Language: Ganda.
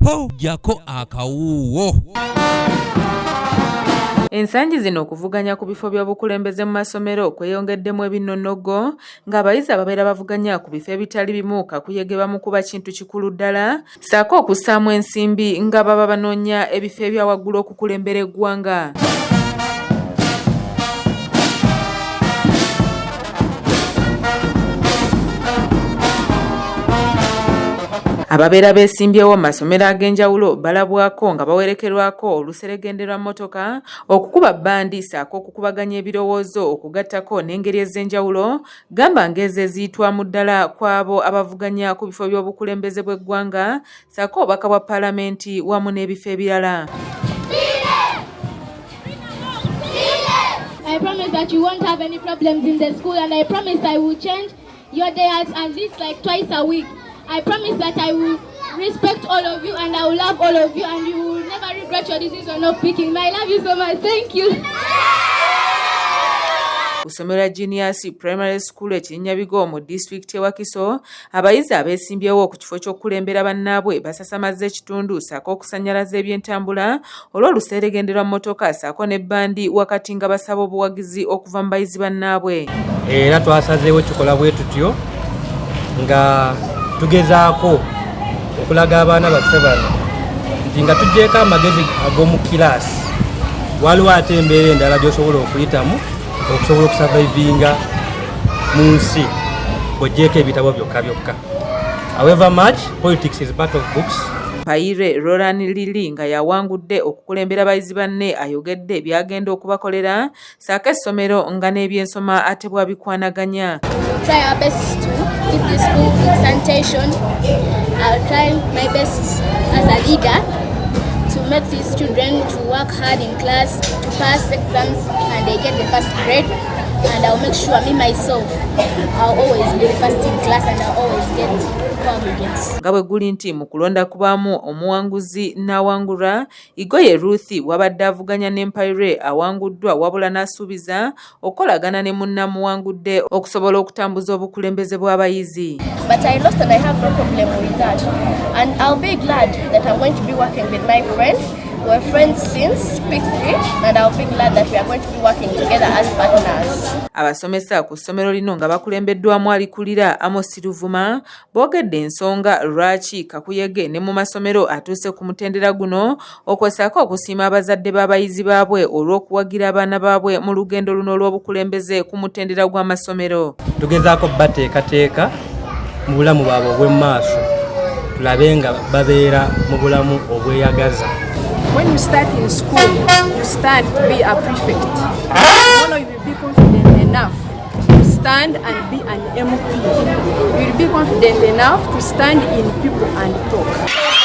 Ho, jjako akawuuwo. Ensangi zino okuvuganya ku bifo by'obukulembeze mu masomero kweyongeddemu ebinonoggo ng'abayizi ababeera bavuganya ku bifo ebitali bimu kakuyege bamukuba kintu kikulu ddala ssaako okussaamu ensimbi nga baba banoonya ebifo ebya waggulu okukulembera eggwanga. Ababeera beesimbyewo mu masomero ag'enjawulo balabwako nga bawerekerwako oluseregende lwa mmotoka okukuba bbandi ssaako okukubaganya ebirowoozo okugattako n'engeri ez'enjawulo gamba ng'ezo eziyitwamu ddala kw'abo abavuganya ku bifo by'obukulembeze bw'eggwanga ssaako obubaka bwa paalamenti wamu n'ebifo ebirala. I promise that you won't have any problems in the school, and I promise I will change your day at least like twice a week. I promise that I will respect all of you and I will love all of you, and you will never regret your decision of picking me. I love you so much. Thank you. Ku ssomero lya Genius Primary School e Kirinyabigo mu disitulikiti y'e Wakiso, abayizi abeesimbyewo ku kifo ky'okukulembera bannaabwe basasamazza ekitundu ssaako okusannyalaza ebyentambula olw'oluseregende lwa mmotoka ssaako ne bbandi wakati nga basaba obuwagizi okuva mu bayizi bannaabwe. Era twasazeewo kikola bwe tutyo nga tugezaako okulaga abaana baffe bano nti nga tugyeko amagezi ag'omu kiraasi, waliwo ate embeera endala gy'osobola okuyitamu okusobola okusavaivinga mu nsi ng'ogyeko ebitabo byokka byokka. However much politics is part of books. Mpaire Roland Lili nga yawangudde okukulembera bayizi banne ayogedde by'agenda okubakolera ssaako essomero nga n'ebyensoma ate bw'abikwanaganya. Try our best to keep the school in sanitation. I'll try my best as a leader to make these children to work hard in class, to pass exams and they get the first grade. And I'll make sure me myself, I'll always be the first in class and I'll always get aggregates. Nga bwe guli nti mu kulonda kubaamu omuwanguzi n'awangulwa, Igoye Ruth bw'abadde avuganya ne Mpaire awanguddwa wabula n'asuubiza okukolagana ne munnamuwangudde okusobola okutambuza obukulembeze bw'abayizi. But I lost and I have no problem with that. And I'll be glad that I'm going to be working with my friend. We're friends since P3 and I'll be glad that we are going to be working together as partners. Abasomesa ku ssomero lino nga bakulembeddwamu alikulira Amos Luvuma boogedde ensonga lwaki kakuyege ne mu masomero atuuse ku mutendera guno okwo ssaako okusiima abazadde b'abayizi baabwe olw'okuwagira abaana baabwe mu lugendo luno olw'obukulembeze ku mutendera gw'amasomero. Tugezaako bateekateeka mu bulamu bwabwe obw'emmaaso, tulabe nga babeera mu bulamu obweyagaza. When you start in school, you stand to be a prefect. Tomorrow you will be confident enough to stand and be an MP. You will be confident enough to stand in people and talk.